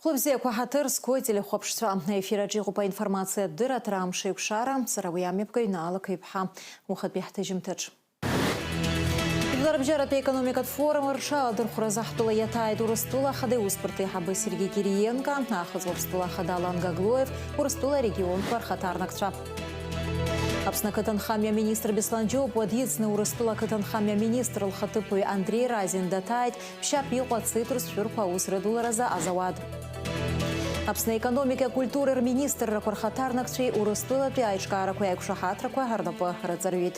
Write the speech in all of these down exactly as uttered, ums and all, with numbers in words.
Хәлыбзиақәа ҳаҭыр зқәу ателехәаԥшцәа. Аефир аҿы иҟоуп аинформациатә дырраҭара Амш еиқәшара, сара уи амҩаԥгаҩ Наала Қеиԥҳа. Ухатәи ҳҭыжьымҭаҿ. Жәларбжьаратәи аекономикатә форум рҽаладырхәразы ҳтәыла иаҭааит Урыстәыла Ахада иусбарҭа аиҳабы Сергеи Кириенко, Аахыҵ Уаԥстәыла Ахада Алан Гаглоев, Урыстәыла арегионқәа рхаҭарнакцәа. Аԥсны ақыҭанхамҩа аминистр Беслан Џьопуа дицны Урыстәыла ақыҭанхамҩа аминистр лхаҭыԥуаҩ Андреи Разин даҭааит, ԥшьаԥ иҟоу ацеит рсшәырқәа аус рыдуларазы азауад. Аԥсны аекономикеи акультуреи рминистррақәа рхаҭарнакцәеи Урыстәылатәи аиҿкаарақәеи аиқәшаҳаҭрақәа рнапы рыҵарҩит.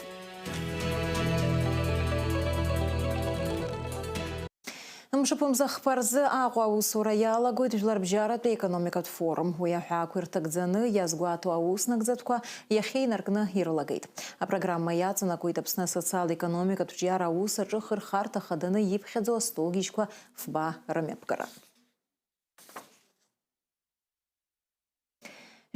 Мшаԥымза хԥа рзы Аҟәа аусура иалагоит Жәларбжьаратәи аекономикатә форум. Уи аҳәаақәа ирҭагӡаны иазгәаҭоу аус нагӡатәқәа иахьа инаркны ирылагеит. Апрограмма иаҵанакуеит Аԥсны асоциал-економикатә ҿиара аус аҿы хырхарҭа хаданы иԥхьаӡоу астолгьежьқәа фба рымҩаԥгара.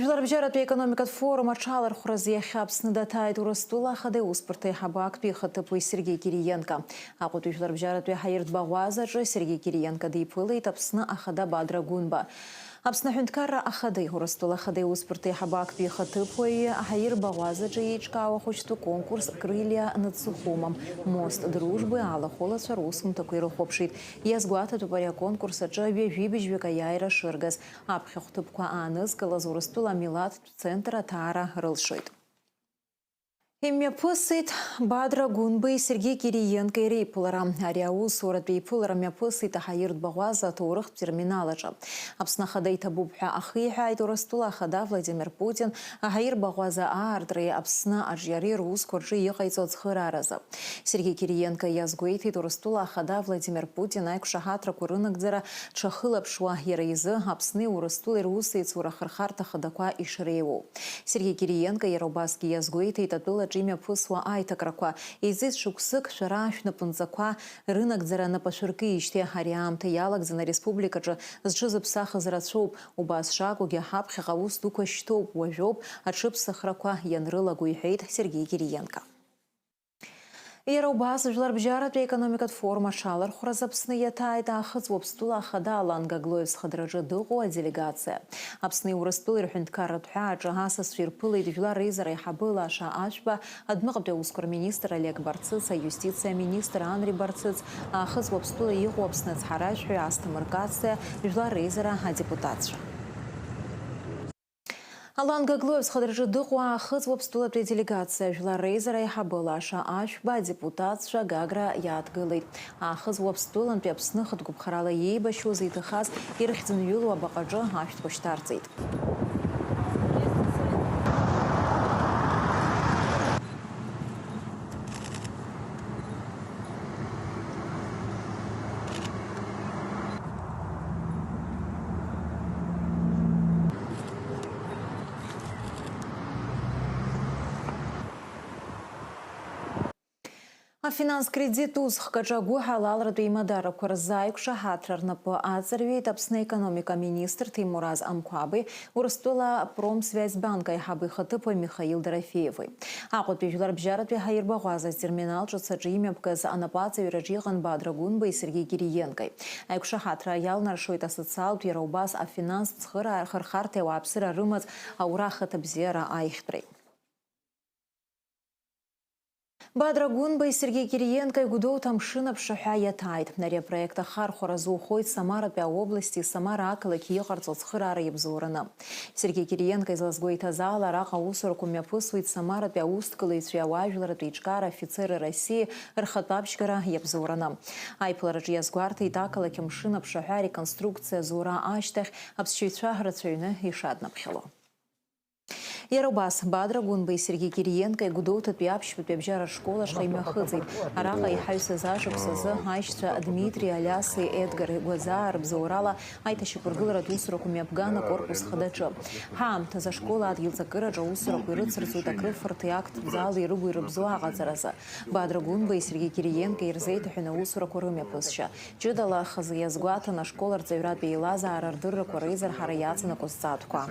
Жәларбжьаратәи аекономикатә форум аҽалархәразы иахьа Аԥсны даҭааит Урыстәыла Ахада иусбарҭа аиҳабы актәи ихаҭыԥуаҩ Сергеи Кириенко. Аҟәатәи жәларбжьаратәи аҳаиртә баӷәазаҿы Сергеи Кириенко диԥылеит Аԥсны Ахада Бадра Гәынба. Аԥсны Аҳәынҭқарра Ахадеи Урыстәыла Ахада иусбарҭа аиҳабы актәи ихаҭыԥуаҩи аҳаиртә баӷәазаҿы еиҿкаау ахәыҷтәы конкурс Крылья над Сухумом, Мост дружбы алахәылацәа русумҭақәа ирыхәаԥшит. Иазгәаҭатәуп ари аконкурс аҿы ҩажәибжьҩык аиааира шыргаз. Аԥхьахә ҭыԥқәа аанызкылаз Урыстәыла амилаҭтә центр аҭаара рылшоит. Имҩаԥысит Бадра Гәынбеи Сергеи Кириенкеи реиԥылара. Ари аусуратә еиԥылара мҩаԥысит аҳаиртә баӷәаза аҭоурыхтә терминал аҿы. Аԥсны Ахада иҭабуп ҳәа ахиҳәааит Урыстәыла Ахада Владимир Путин, аҳаиртә баӷәаза аартреи Аԥсны аҿиареи русқәа рҿы иҟаиҵо ацхырааразы. Сергеи Кириенко иазгәеиҭеит Урыстәыла Ахада Владимир Путин аиқәшаҳаҭрақәа рынагӡара дшахылаԥшуа, иара изы Аԥсни Урыстәылеи русеицура ахырхарҭа хадақәа ишреиуоу. Сергеи Кириенко иара убасгьы иазгәеиҭеит атәылаҿы имҩаԥысуа аиҭакрақәа. Еизеит шықәсык шәара шәнапынҵақәа рынагӡара нап ашәыркижьҭеи ари аамҭа иалагӡаны ареспубликаҿы зҽызыԥсахыз рацәоуп. Убас шакәугьы, ҳаԥхьаҟа аус дуқәа шьҭоуп, уажәоуп аҽыԥсахрақәа ианрылаго, иҳәеит Сергеи Кириенко. Иара убас, Жәларбжьаратәи аекономикатә форум аҽалархәразы Аԥсны иаҭааит Аахыҵ Уаԥстәыла Ахада Алан Гаглоев зхадара аҿы дыҟоу аделегациа. Аԥсни Урыстәылеи рҳәынҭқарратә ҳәааҿы асасцәа ирԥылеит Жәлар Реизара аиҳабы Лаша Ашәба, адәныҟатәи аусқәа рминистр Олег Барцыц, аиустициа аминистр Анри Барцыц, Аахыҵ Уаԥстәыла иҟоу Аԥсны ацҳаражәҳәаҩ Асҭамыр Кациа, Жәлар Реизара адепутатцәа. Алан Гаглоев зхадара аҿы дыҟоу Аахыҵ Уаԥстәылатәи аделегациа Жәлар Реизара аиҳабы Лаша Ашәба адепутатцәа Гагра иааҭгылеит. Аахыҵ Уаԥстәылантәи Аԥсны хатә гәаԥхарала иеибашьуаз, иҭахаз ирыхьӡынҩылоу абаҟаҿы ашәҭқәа шьҭарҵеит. Афинанс-кредит усхк аҿы агәыҳалалратә еимадарақәа рзы аиқәшаҳаҭра рнапы аҵарҩит Аԥсны аекономика аминистр Ҭемураз Амқәаби Урыстәыла Промсвязьбанк аиҳабы ихаҭыԥуаҩ Михаил Дорофееви. Аҟәатәи жәларбжьаратәи ҳаирбаӷәаза атерминал ҿыц аҿы имҩаԥгаз анапаҵаҩраҿы иҟан Бадра Гәынбеи Сергеи Кириенкои. Аиқәшаҳаҭра иалнаршоит асоциалтә, иара убас афинанстә цхыраара, ахырхарҭеи ауааԥсыра рымаҵ аура ахаҭабзиара аихтәреи. Бадра Гәынбеи Сергеи Кириенкои Гәдоуҭа амшын аԥшаҳәа иаҭааит. Ари апроект ахархәара азухоит Самаратәи аобласти Самара ақалақьи иҟарҵо ацхыраара иабзоураны. Сергеи Кириенко излазгәеиҭаз ала, араҟа аусурақәа мҩаԥысуеит Самаратәи аусҭгылаҩцәеи ауаажәларратә еиҿкаара афицерра России рхатәы абжьгара иабзоураны. Аиԥылараҿы иазгәарҭеит ақалақь амшын аԥшаҳәа ареконструкциа азура ашьҭахь аԥсшьаҩцәа рацәаҩны ишаднаԥхьало. Иара убас, Бадра Гәынбеи Сергеи Кириенкои Гәдоуҭатәи аԥшьбатәи абжьаратә школ ашҟа имҩахыҵит. Араҟа иҳаҩсыз ашықәс азы аишьцәа Дмитри, Алиаси Едгари Гәаӡаа рыбзоурала аиҭашьақәыргыларатә усурақәа мҩаԥган акорпус хадаҿы. Ҳаамҭазы ашкол адгьыл ҵакыраҿы аусурақәа ирыцырҵоит акрыфарҭеи актәӡалеи рыгәи рыбзоу аҟаҵаразы. Бадра Гәынбеи Сергеи Кириенкои ирзеиҭаҳәаны аусурақәа рымҩаԥысшьа. Ҷыдала хазы иазгәаҭан ашкол арҵаҩратә еилазаара рдыррақәа реизырҳара иаҵанакуа зҵаатәқәа.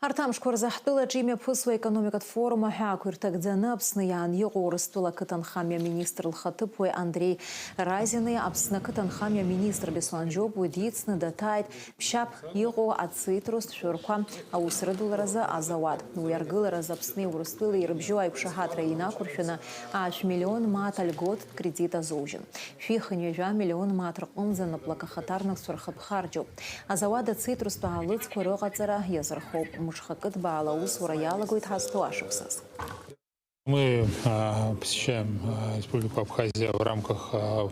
Арҭ амшқәа рзы ҳтәылаҿы имҩаԥысуа аекономикатә форум аҳәаақәа ирҭагӡаны Аԥсны иаан иҟоу Урыстәыла ақыҭанхамҩа аминистр лхаҭыԥуаҩ Андреи Разини Аԥсны ақыҭанхамҩа аминистр Беслан Џьопуа дицны даҭааит ԥшьаԥ иҟоу ацитрустә шәырқәа аус рыдуларазы азауад. Уи аргыларазы Аԥсни Урыстәылеи ирыбжьоу аиқәшаҳаҭра инақәыршәаны аашә миллион мааҭ льготтә кредит азоужьын. Шәи хынҩажәа миллион мааҭ рҟынӡа наплак ахаҭарнакцәа рхаԥхарџьоуп. Азауад ацитрустә аалыҵқәа рыҟаҵара иазырхоуп. Мышхакы ҭбаала аусура иалагоит ҳазҭоу ашықәсазы. Мы а, посещаем а, Республику Абхазия в рамках а,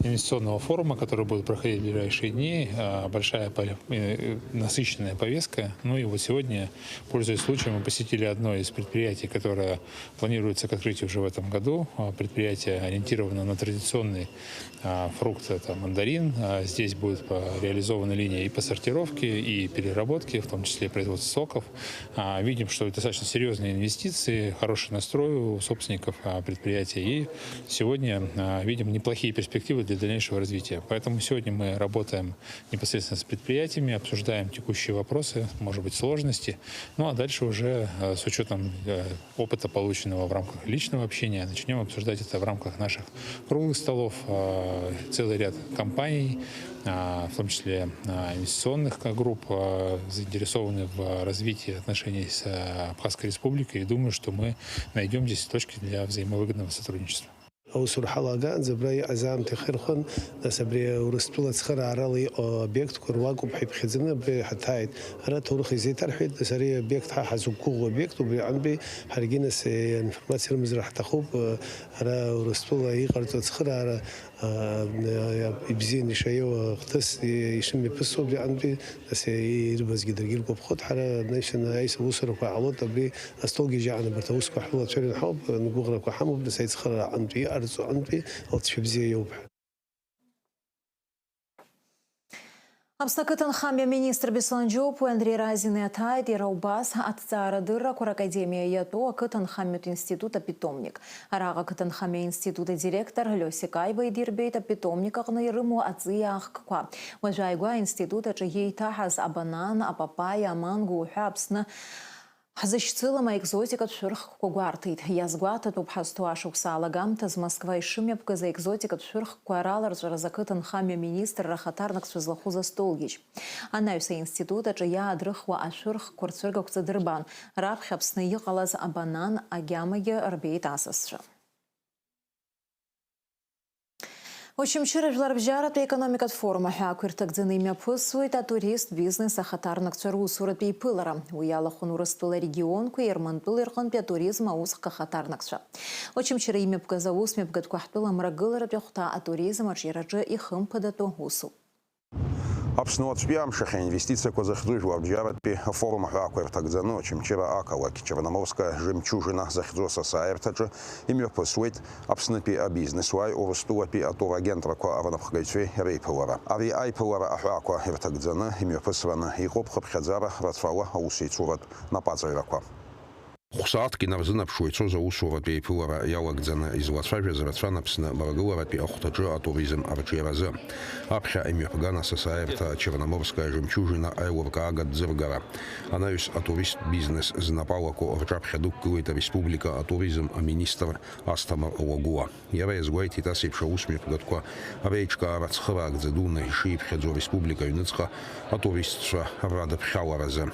инвестиционного форума, который будет проходить в ближайшие дни. А, большая по- э, насыщенная повестка. Ну и вот сегодня, пользуясь случаем, мы посетили одно из предприятий, которое планируется к открытию уже в этом году. А, Предприятие ориентировано на традиционный а, фрукт, это мандарин. А, Здесь будет по- реализована линия и по сортировке, и переработке, в том числе и производство соков. А, Видим, что это достаточно серьезные инвестиции, хороший настрой у собственников а, предприятия. И сегодня а, видим неплохие перспективы для дальнейшего развития. Поэтому сегодня мы работаем непосредственно с предприятиями, обсуждаем текущие вопросы, может быть, сложности. Ну а дальше уже а, с учетом э, опыта, полученного в рамках личного общения, начнем обсуждать это в рамках наших круглых столов. А, Целый ряд компаний, а, в том числе а, инвестиционных к- групп, а, заинтересованы в развитии отношений с а, Абхазской Республикой. И думаю, что мы найдем здесь точки для взаимовыгодного сотрудничества. Аусура ҳалагаанӡа абра иҟаз аамҭа ихирхәан, нас абри Урыстәыла ацхыраарала иҟоу обиектқәа руакуп ҳәа иԥхьаӡаны абри ҳаҭааит. Ара аҭоурых изеиҭарҳәеит, нас ари обиект ҳа ҳазықәгәыӷуа обиектуп, убри аҟынтәи ҳаргьы нас информациа рымазар ҳҭахуп, ара Урыстәыла иҟарҵо ацхыраара ибзианы ишаиоу ахҭыс ишымҩаԥысуа абри аҟынтәи, нас ирбазгьы даргьы иргәаԥхоит, ҳара наҩсан аиса усурақәа ҟалоит, абри астолгьежьаан абарҭ аусқәа ҳрылацәажәон ҳауп, гәыӷрақәа ҳамоуп, нас аицхыраара аҟынтәи, иҟарҵо аҟынтәи алҵшәа бзиа иоуп ҳәа. Аԥсны ақыҭанхамҩа аминистр Беслан Џьопуа Андреи Разин иаҭааит иара убас аҭҵаарадыррақәа ракадемиа иатәу ақыҭанхамҩатә институт апитомник. Араҟа ақыҭанхамҩа институт адиректор Лиосик Аиба идирбеит апитомник аҟны ирымоу аҵиаа ахкқәа. Уажәы ааигәа аинститут аҿы иеиҭаҳаз абанан, апапаиа, аманго уҳәа Аԥсны ҳзышьцылам аекзотикатә шәырхқәа гәарҭеит. Иазгәаҭатәуп ҳазҭоу ашықәс алагамҭазы Москва ишымҩаԥгаз аекзотикатә шәырхқәа раларҵәаразы ақыҭанхамҩа аминистрра ахаҭарнакцәа злахәыз астолгьежь. Анаҩс аинститут аҿы иаадрыхуа ашәырхқәа рцәыргақәҵа дырбан, раԥхьа Аԥсны иҟалаз абанан, агьамагьы рбеит асасцәа. Очамчыра жәларбжьаратәи аекономикатә форум аҳәаақәа ирҭагӡаны имҩаԥысуеит атуристтә бизнес ахаҭарнакцәа русуратә еиԥылара. Уи иалахәын Урыстәыла арегионқәеи Ермантәылеи рҟынтәи атуризм аусхк ахаҭарнакцәа. Очамчыра имҩаԥгаз аусмҩаԥгатәқәа ҳтәыла мрагыларатәи ахәҭа атуризм аҿиараҿы ихымԥадатәу усуп. Аԥсны уаҵәтәи амш ахь аинвестициақәа захьӡу жәларбжьаратәи афорум аҳәаақәа ирҭагӡаны Очамчыра ақалақь Черноморская жемчужина захьӡу асасааирҭаҿы имҩаԥысуеит Аԥснытәи абизнесуааи Урыстәылатәи атурагентрақәа рнапхгаҩцәеи реиԥылара. Ари аиԥылара аҳәаақәа ирҭагӡаны имҩаԥысраны иҟоуп хыԥхьаӡара рацәала аусеицуратә напаҵаҩрақәа. Хә-сааҭк инарзынаԥшуа ицоз аусуратә еиԥылара иалагӡаны излацәажәаз рацәан Аԥсны мрагыларатәи ахәҭаҿы атуризм арҿиаразы. Аԥхьа имҩаԥган асасааирҭа Черноморская жемчужина аилыркаага ӡыргара. Анаҩс атуристтә бизнес знапы алаку рҿаԥхьа дықәгылеит ареспублика атуризм аминистр Асҭамыр Уагәыуа. Иара иазгәеиҭеит ас еиԥш аусмҩаԥгатәқәа реиҿкаара цхыраагӡа дуны ишиԥхьаӡо ареспублика аҩныҵҟа атуристцәа радыԥхьаларазы.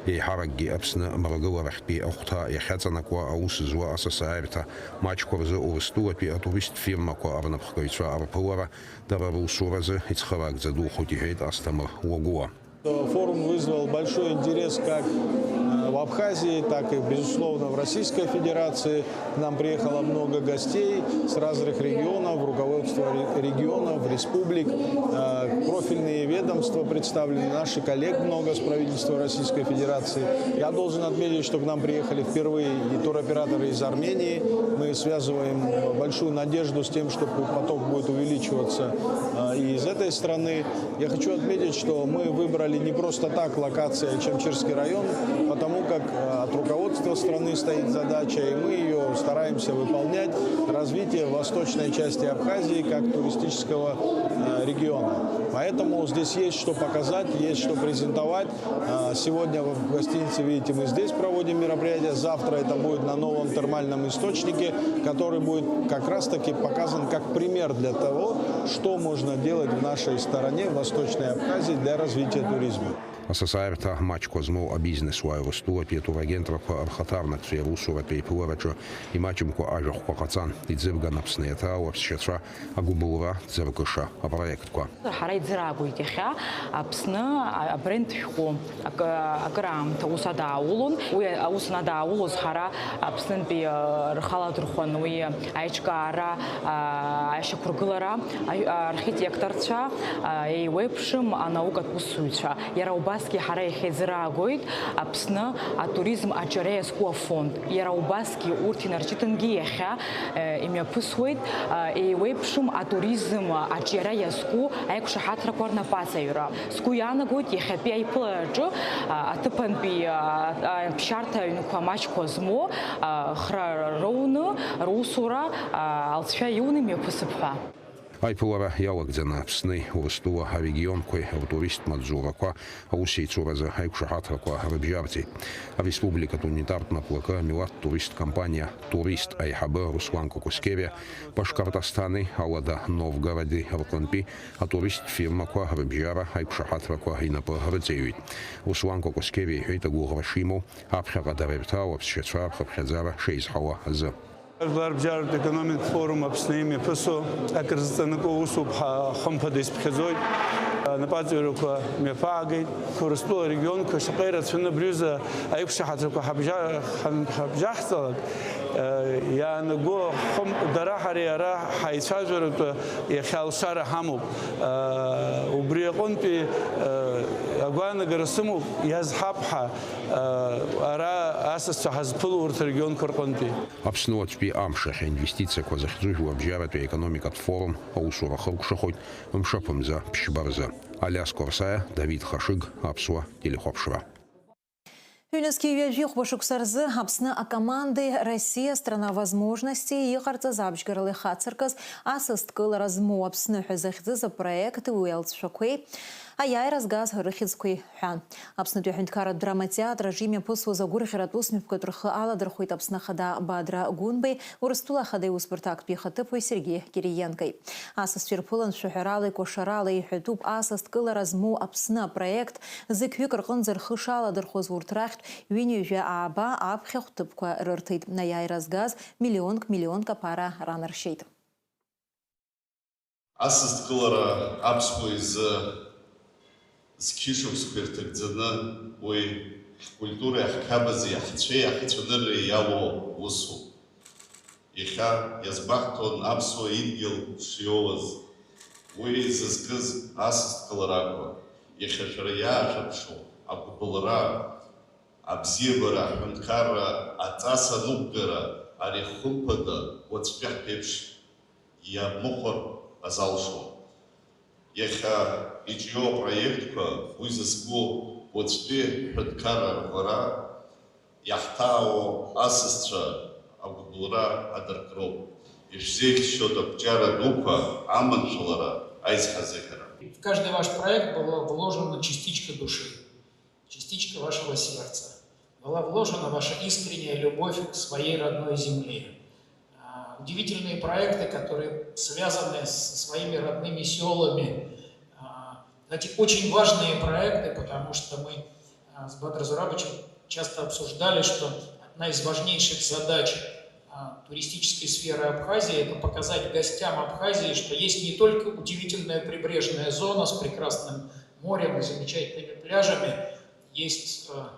Еиҳаракгьы Аԥсны мрагыларахьтәи ахәҭа иахьаҵанакуа аус зуа асасааирҭа маҷқәа рзы Урыстәылатәи атуристтә фирмақәа рнапхгаҩцәа рԥылара дара русуразы ицхыраагӡа духоит, иҳәеит Асҭамыр Уагәыуа. Форум вызвал большой интерес как э, в Абхазии, так и, безусловно, в Российской Федерации. К нам приехало много гостей с разных регионов, руководство ре- регионов, республик, э, профильные ведомства представлены, наших коллег много с правительства Российской Федерации. Я должен отметить, что к нам приехали впервые и туроператоры из Армении. Мы связываем большую надежду с тем, что поток будет увеличиваться э, и из этой страны. Я хочу отметить, что мы выбрали Не просто так локация Чамчирский район, потому как э, от руководства страны стоит задача, и мы ее стараемся выполнять, развитие восточной части Абхазии как туристического э, региона. Поэтому здесь есть что показать, есть что презентовать. Э, Сегодня в гостинице, видите, мы здесь проводим мероприятие, завтра это будет на новом термальном источнике, который будет как раз-таки показан как пример для того, что можно делать в нашей стороне, в Восточной Абхазии, для развития туризма. Асасааирҭа маҷқәа змоу абизнесуаа Урыстәылатәи атурагентқәа рхаҭарнакцәеи русуратә еиԥылараҿы имаҷымкәа ажәахәқәа ҟаҵан, иӡырган Аԥсны иаҭаау аԥсшьацәа агәыбылра дзыркыша апроектқәа. Ҳара иӡыраагоит иахьа Аԥсны абренд шәҟәы акы, акыраамҭа ус адааулон. Уи аус анадааулоз ҳара Аԥснынтәи рхаладырхәан уи аиҿкаара, ашьақәыргылара, архитекторцәа, еиуеиԥшым анаукатә усзуҩцәа. Иара убасгьы ҳара иахьа иӡыраагоит Аԥсны атуризм аҿиара иазку афонд. Иара убасгьы урҭ инарҿитәынгьы иахьа, э, имҩаԥысуеит, э, еиуеиԥшым атуризм аҿиара иазку аиқәшаҳаҭрақәа рнапаҵаҩра. Сгәы иаанагоит, иахьатәи аиԥылараҿы, э, аҭыԥантәи, э, аԥсшьарҭа аҩнқәа маҷқәа змоу, э, хра роуны, русура, э, алҵшәа иуны имҩаԥысып ҳәа. Аиԥылара иалагӡаны Аԥсни Урыстәыла арегионқәеи ртуристтә маҵзурақәа аусеицуразы аиқәшаҳаҭрақәа рыбжьарҵеит. Ареспубликатә унитартә наплакы амилаҭтә туристтә компаниа Турист аиҳабы Руслан Кокоскевиа Башкортостани Алада Новгороди рҟынтәи атуристтә фирмақәа рыбжьара аиқәшаҳаҭрақәа инапы рыҵаҩит. Руслан Кокоскевиа иҳәеит агәыӷра шимоу аԥхьаҟа дара ирҭаау аԥсшьацәа рхыԥхьаӡара шеизҳауа азы. Жәлар рыбжьаратә економикатә форум Аԥсны имҩаԥысуа акыр зҵанакуа усуп ҳәа хымԥада исԥхьаӡоит. Анапаҵаҩрақәа мҩаԥаагеит. Урыстәыла арегионқәа шаҟа ирацәаны абри аҩыза аиқәшаҳаҭрақәа ҳабжьа-, ҳан-, ҳабжьаҳҵалак, э, иаанаго хым-, дара ҳареи ара ҳаицәажәаратәы иахьа алшара ҳамоуп. Э, убри аҟынтәи, э, агәаанагара сымоуп, иазҳап ҳәа, э, ара асасцәа ҳазԥыло урҭ арегионқәа рҟынтәи. Аԥсны уаҵәтәи амш ахь аинвестициақәа захьӡу жәларбжьаратәи аекономикатә форум аусура ахыркәшахоит мшаԥымза ԥшьба рзы. Алиас Корсаиа, Давид Хашыг, Аԥсуа телехәаԥшра. Ҩнызқьи ҩажәи хәба шықәса рзы Аԥсны акомандеи Россия страна возможностей иҟарҵаз абжьгарала ихацыркыз асасдкылара змоу Аԥсны ҳәа захьӡыз апроект уи алҵшәақәеи аиааира згаз рыхьӡқәеи ҳәа. Аԥснытәи аҳәынҭқарратә драматеатр аҿы имҩаԥысуаз агәырӷьаратә усмҩаԥгатә рхы аладырхәит Аԥсны Ахада Бадра Гәынбеи, Урыстәыла Ахада иусбарҭа актәи ихаҭыԥуаҩ Сергеи Кириенкои. Асасцәа ирԥылан шәаҳәарала, икәашарала иҳәатәуп асасдкылара змоу Аԥсны апроект, зықьҩык рҟынӡа рхы шаладырхәыз урҭ рахьтә ҩынҩажәа ааба аԥхьахә ҭыԥқәа рырҭеит, аиааира згаз миллионк, миллионк аԥара ранаршьеит. Асасдкылара аԥсуа изы зқьышықәсқәа ирҭагӡаны уи ҳкультуреи ҳқьабзи ҳцәеи ҳцәанырреи иалоу усуп. Иахьа иазгәаҳҭон аԥсуа идгьыл шиоуаз. Уи зызкыз асасдкыларақәа, иахьа шәара иаашәаԥшуа агәыбылра, абзиабара, аҳәынҭқарра, аҵас аныҟәгара, ари хымԥада уаҵәтәи ҳԥеиԥш иамыхәар азалшом. Иахьа иҿио апроектқәа, уи зызку уаҵәтәи ҳәынҭқарра арӷәӷәара, иаҳҭаауа асасцәа агәыбылра адыркроуп. Ишәзеиӷьшьоит ақәҿиара дуқәа, аманшәалара, аизҳазыӷьара. В каждый ваш проект была вложена частичка души, частичка вашего сердца. Была вложена ваша искренняя любовь к своей родной земле. А, удивительные проекты, которые связаны со своими родными селами. А, кстати, очень важные проекты, потому что мы, а, с Бадром Зурабовичем часто обсуждали, что одна из важнейших задач, а, туристической сферы Абхазии — это показать гостям Абхазии, что есть не только удивительная прибрежная зона с прекрасным морем и замечательными пляжами, есть, а,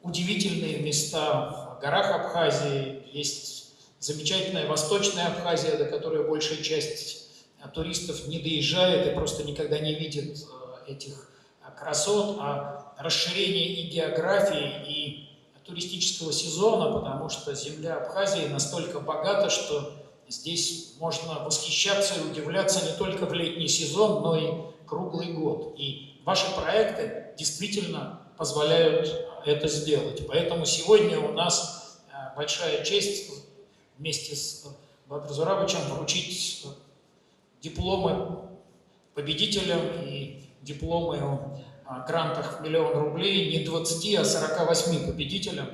удивительные места в горах Абхазии, есть замечательная Восточная Абхазия, до которой большая часть, а, туристов не доезжает и просто никогда не видит, э, этих, а, красот, а расширение и географии, и туристического сезона, потому что земля Абхазии настолько богата, что Здесь можно восхищаться и удивляться не только в летний сезон, но и круглый год. И ваши проекты действительно позволяют это сделать. Поэтому сегодня у нас э, большая честь вместе с Бадр Зурабовичем вручить дипломы победителям и дипломы о грантах в миллион рублей не двадцати, а сорока восьми победителям.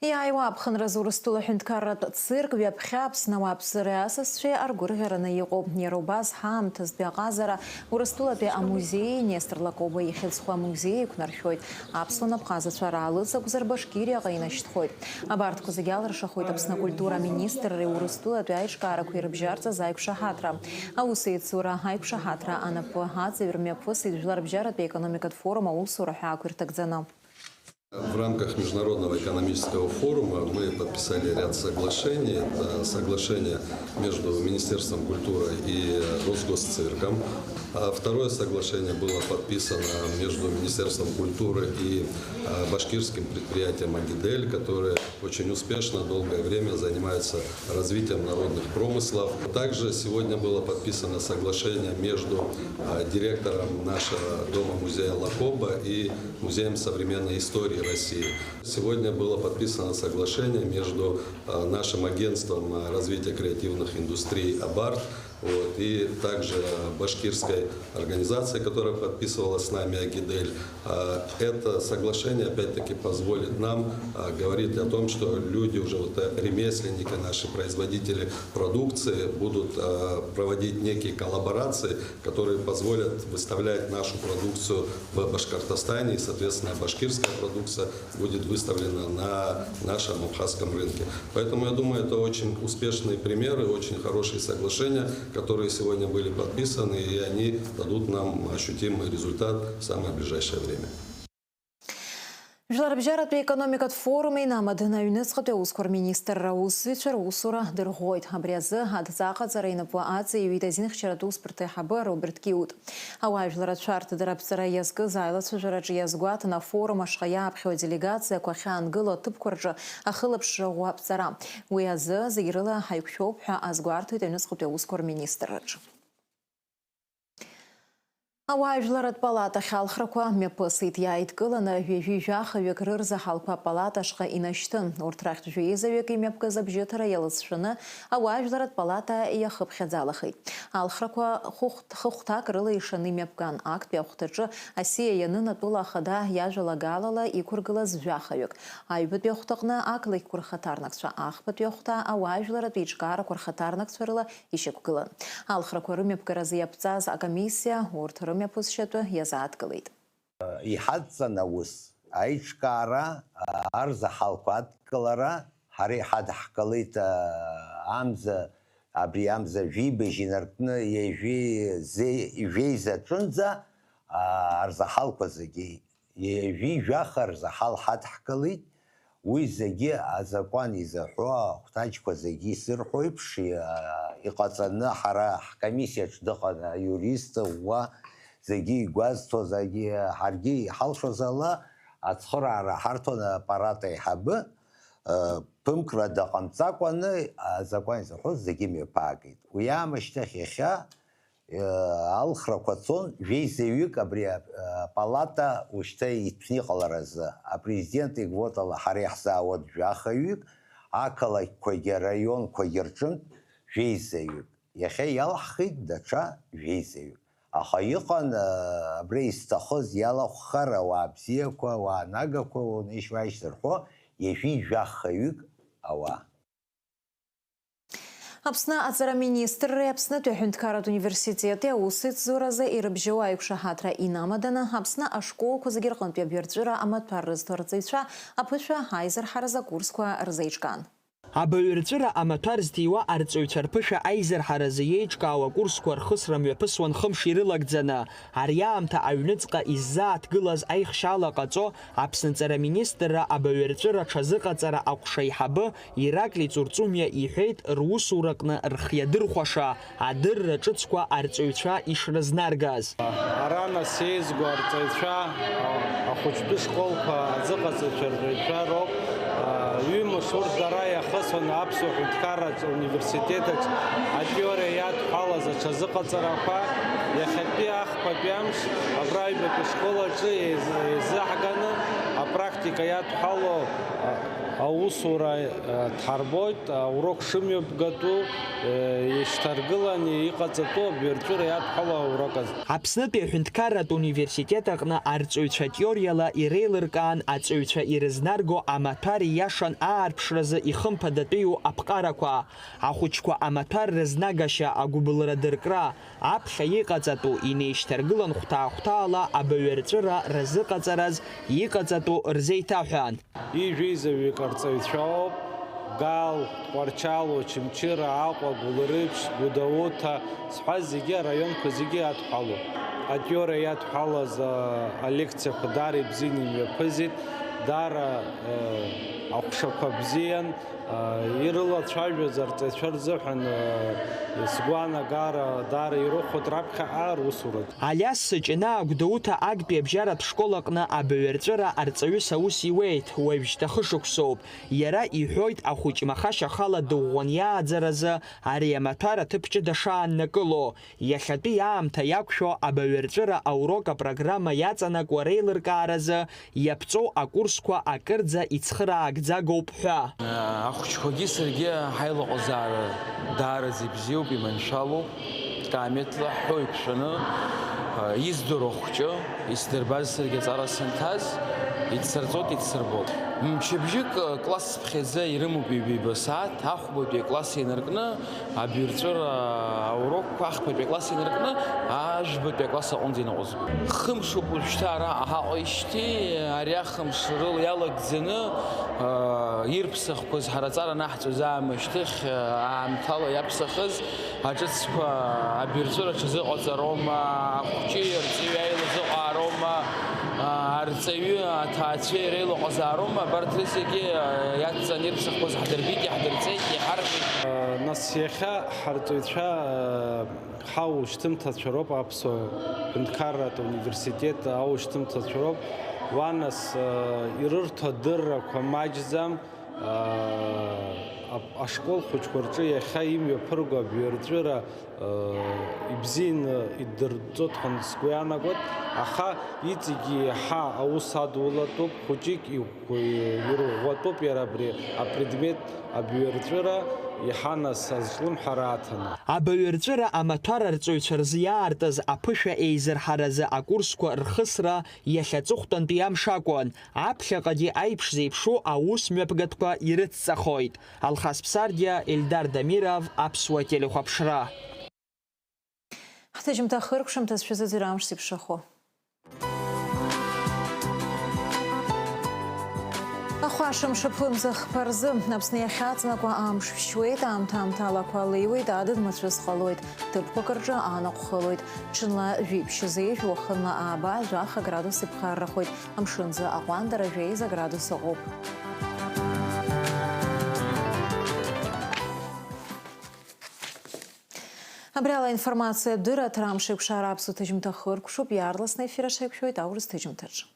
Иааиуа аԥхынразы Урыстәыла аҳәынҭқарратә цирк ҩаԥхьа Аԥсны ауааԥсыреи асасцәеи аргәырӷьараны иҟоуп. Иара убас ҳаамҭазтәи аҟазара Урыстәылатәи амузеии Нестор Лакоба ихьӡқәа амузеи еиқәнаршәоит. Аԥсуан абхазацәа раалыҵ акәзар Башкириаҟа инашьҭхоит. Абарҭқәа зегьы алыршахоит Аԥсны акультура аминистрреи Урыстәылатәи аиҿкаарақәеи рыбжьарҵаз аиқәшаҳаҭра. Аусеицура аиқәшаҳаҭра анапы аҵаҩ рмҩаԥысит Жәларбжьаратәи аекономикатә форум аусура ҳәаақәа ирҭагӡаны. В рамках Международного экономического форума мы подписали ряд соглашений. Это соглашение между Министерством культуры и Росгосцирком. А второе соглашение было подписано между Министерством культуры и э, башкирским предприятием «Агидель», которое очень успешно долгое время занимается развитием народных промыслов. Также сегодня было подписано соглашение между э, директором нашего дома-музея Лакоба и Музеем современной истории России. Сегодня было подписано соглашение между э, нашим агентством э, развития креативных индустрий «Абарт», вот, и также башкирской организацией, которая подписывала с нами «Агидель». Э, Это соглашение, опять-таки, позволит нам э, говорить о том, что люди уже, вот, э, ремесленники, наши производители продукции будут э, проводить некие коллаборации, которые позволят выставлять нашу продукцию в Башкортостане, и, соответственно, башкирская продукция будет выставлена на нашем абхазском рынке. Поэтому, я думаю, это очень успешные примеры, очень хорошие соглашения, которые сегодня были подписаны, и они дадут нам ощутимый результат в самое ближайшее время. Жәларбжьаратәи аекономикатә форум инамаданы аҩныҵҟатәи аусқәа рминистрра аусзуҩцәа русура дырӷәӷәоит. Абри азы адҵа аҟаҵара инапы аҵаиҩит азинхьчаратә усбарҭа аиҳабы Роберт Киут. Ауаажәларацәа рҭыдараԥҵара иазкыз аилацәажәараҿы иазгәаҭан афорум ашҟа иааԥхьо аделегациақәа ахьаангыло аҭыԥқәа рҿы ахылаԥшра ӷәӷәа аԥҵара. Уи азы зегь рыла ҳаиқәшәоуп ҳәа азгәарҭоит аҩныҵҟатәи аусқәа рминистрраҿы. Ауаажәларратә палатахь алхрақәа мҩаԥысит, иааидкыланы ҩажәи жәахаҩык рырзаҳалқәа апалата ашҟа инашьҭын. Урҭ рахьтә жәеизаҩык имҩаԥгаз абжьыҭара иалыҵшәаны ауаажәларратә палата иахыԥхьаӡалахеит. Алхрақәа хәыхәт-, хыхәҭак рыла ишаны имҩаԥган. Актәи ахәҭаҿы асиа ианын атәыла ахада иажәалагалала иқәыргылаз жәахаҩык. Аҩбатәи ахәҭаҟны ақалақьқәа рхаҭарнакцәа, ахԥатәи ахәҭа ауаажәларратә еиҿкаарақәа рхаҭарнакцәа рыла ишьақәгылан. Алхрақәа рымҩаԥгаразы иаԥҵаз акомиссиа урҭ рымҩаԥысшьатәы иазааҭгылеит. Иҳадҵан аус, аиҿкаара, арзаҳалқәа адкылара, ҳара иҳадҳкылеит, амза, абри амза жәибжь инаркны ҩажәи жәеиза аҿынӡа, арзаҳалқәа зегьы, ҩажәи жәаха рзаҳал ҳадҳкылеит. Уи зегьы азакәан изаҳәо ахәҭаҷқәа зегьы исырҳәо еиԥш, иа-, иҟаҵаны ҳара ҳкомиссиаҿ дыҟан аиурист ӷәӷәа, зегьы игәазҭо, зегьы ҳаргьы иҳалшоз ала ацхыраара ҳарҭон аппарат аиҳабы, ы, ԥымкрада ҟамҵакәаны азакәан изаҳәоз зегьы мҩаԥаагеит. Уи аамышьҭахь иахьа алхрақәа цон, жәеизаҩык абри апалата ушьҭа иҭәны иҟаларазы, апрезидент иквотала ҳара иаҳзаауеит жәахаҩык, ақалақьқәагьы араионқәагьы рҿынтә жәеизаҩык. Иахьа иалаҳхит даҽа жәеизаҩык. Аха иҟан, абра изҭахыз иалахәхар, ауаа бзиақәа, ауаа нагақәа, уанеишь-уааишь зырҳәо, ҩажәи жәахаҩык ауаа. Аԥсны аҵара министрреи Аԥснытәи аҳәынҭқарратә университети аусеицзуразы ирыбжьоу аиқәшаҳаҭра инамаданы, Аԥсны ашколқәа зегьы рҟынтәи абаҩрҵәыра амаҭәар рызҭо арҵаҩцәа аԥышәа аизырҳаразы акурсқәа рзеиҿкаан. Абаҩрҵәыра амаҭәар зҭиуа арҵаҩцәа рԥышәа аизырҳаразы иеиҿкаау акурсқәа рхысра мҩаԥысуан хымш ирылагӡаны. Ари аамҭа аҩныҵҟа иззааҭгылаз аихшьаала ҟаҵо, Аԥсны аҵара министрра абаҩрҵәыра аҽазыҟаҵара аҟәша аиҳабы Ираклий Ҵурҵумиа иҳәеит, русураҟны рхы иадырхәаша адырра ҿыцқәа арҵаҩцәа ишрызнаргаз. Ара нас еизго арҵаҩцәа, ахәыҷтәы школқәа азыҟаҵаҩцәа рҵаҩцәа роуп. Ҩымш урҭ дара иахысуан аԥсуа ҳәынҭқарратә университет аҿы атеориа иадҳәалаз аҽазыҟаҵарақәа. Иахьатәи ахԥатәи амш абра аҩбатәи ашкол аҿы еиз-, еизаҳганы апрактика иадҳәало, а, аусура, а, дҳарбоит, аурок шымҩаԥгатәу, а, ишьҭаргыланы иҟаҵатәу абаҩрҵәыра иадҳәало аурок азы. Аԥснытәи аҳәынҭқарратә университет аҟны арҵаҩцәа теориала иреилыркаан аҵаҩцәа ирызнарго амаҭәар ииашан аарԥшразы ихымԥадатәиу аԥҟарақәа, ахәыҷқәа амаҭәар рызнагашьа, агәыбылра дыркра, аԥхьа иҟаҵатәу инеишьҭаргылан хәҭаа-хәҭаала абаҩрҵәыра рзыҟаҵараз иҟаҵатәу рзеиҭаҳәан. Ижәеизаҩык арҵаҩцәа ауп, Гал, Тҟәарчал, Очамчыра, Аҟәа, Гәылрыԥшь, Гәдоуҭа, сҳәаз зегьы араионқәа зегьы иадҳәалоуп. Атеориа иадҳәалаз, а, алекциақәа даара ибзианы имҩаԥызит, даара, э, аҟәшақәа бзиан, а, ирылацәажәоз арҵаҩцәа рзыҳәан, э, сгәаанагара даара ирыхәоит раԥхьаҟа русураҿы. Алиас Сыҷынаа Гәдоуҭа актәи абжьаратә школ аҟны абаҩрҵәыра арҵаҩыс аус иуеит, уажәшьҭа хышықәсоуп. Иара иҳәоит, ахәыҷ Махашь ахала дыӷәӷәан иааӡаразы ари амаҭәар аҭыԥ ҷыда шааннакыло, иахьатәи аамҭа иақәшәо абаҩрҵәыра аурок апрограмма иаҵанакуа реилыркааразы иаԥҵоу акурсқәа акырӡа ицхыраагӡагоуп ҳәа. Ахәыҷқәагьы саргьы ҳаилаҟазаара даараӡа ибзиоуп, иманшәалоуп. Каамеҭла ҳҳәо иқәшәаны, издыруа хәҷы, исдырбаз саргьы аҵара санҭаз, ицсырҵоит, ицсырбоит. Мчыбжьык класс ԥхьаӡа ирымоуп ҩба-ҩба сааҭ, ахәбатәи акласс инаркны, абаҩрҵәыра аурокқәа ахԥатәи акласс инаркны, ажәбатәи акласс аҟынӡа иныҟәызго. Хымшуп уажәшьҭа ара ҳаҟоижьҭеи, ари ахымш рыла иалагӡаны, аа, ирԥсахқәаз ҳара аҵара анаҳҵоз аамышьҭыхь, аамҭала иаԥсахыз, аҿыцқәа абаҩрҵәыра аҽазыҟаҵароума, ахәҷи арҵаҩи аилазыҟаароума, арҵаҩи аҭаацәеи реилаҟазаароума, абарҭ рызегьы иацҵаны ирԥсахқәаз ҳдырбеит, иаҳдырҵеит, иҳарҳәеит. Нас иахьа ҳарҵаҩцәа, ҳаушьҭымҭацәа роуп, аԥсуа ҳәынҭқарратә университет аушьҭымҭацәа роуп, уа нас, ирырҭо адыррақәа маҷӡам. Аа, ап-, ашкол хәыҷқәа рҿы иахьа имҩаԥырго абаҩрҵәыра, аа, ибзианы иддырҵоит ҳәа сгәы иаанагоит, аха иҵегьы еиҳа аус адулатәуп, хәыҷык иӷә-, ирӷәӷәатәуп иара абри апредмет абаҩрҵәыра, еиҳа нас азҿлымҳара аҭаны. Абаҩрҵәыра амаҭәар арҵаҩцәа рзы иаартыз аԥышәа еизырҳаразы акурсқәа рхысра иахьа аҵыхәтәантәи амш акәын. Аԥхьаҟагьы аиԥш зеиԥшу аус мҩаԥгатәқәа ирыцҵахоит. Алхас Ԥсардиа, Ельдар Дамиров, Аԥсуа телехәаԥшра. Ҳҭыжьымҭа хыркәшамҭаз шәазыӡырҩ амш зеиԥшрахо. Ахәаша мшаԥымза хԥа рзы Аԥсны иахьаҵнакуа амш шәшьуеит, аамҭа-аамҭалақәа леиуеит, адыд мацәыс ҟалоит, ҭыԥқәак рҿы анаҟә хылоит. Ҽынла жәиԥшь зеижә, уахынла ааба, жәаха градус иԥхаррахоит. Амшынӡы аҟәандара жәеиза градус ыҟоуп. Абри ала аинформациатә дырраҭара амш еиқәшара аԥсуа ҭыжьымҭа хыркәшоуп, иаарласны ефир аҽеиқәшәоит аурыс ҭыжьымҭаҿы.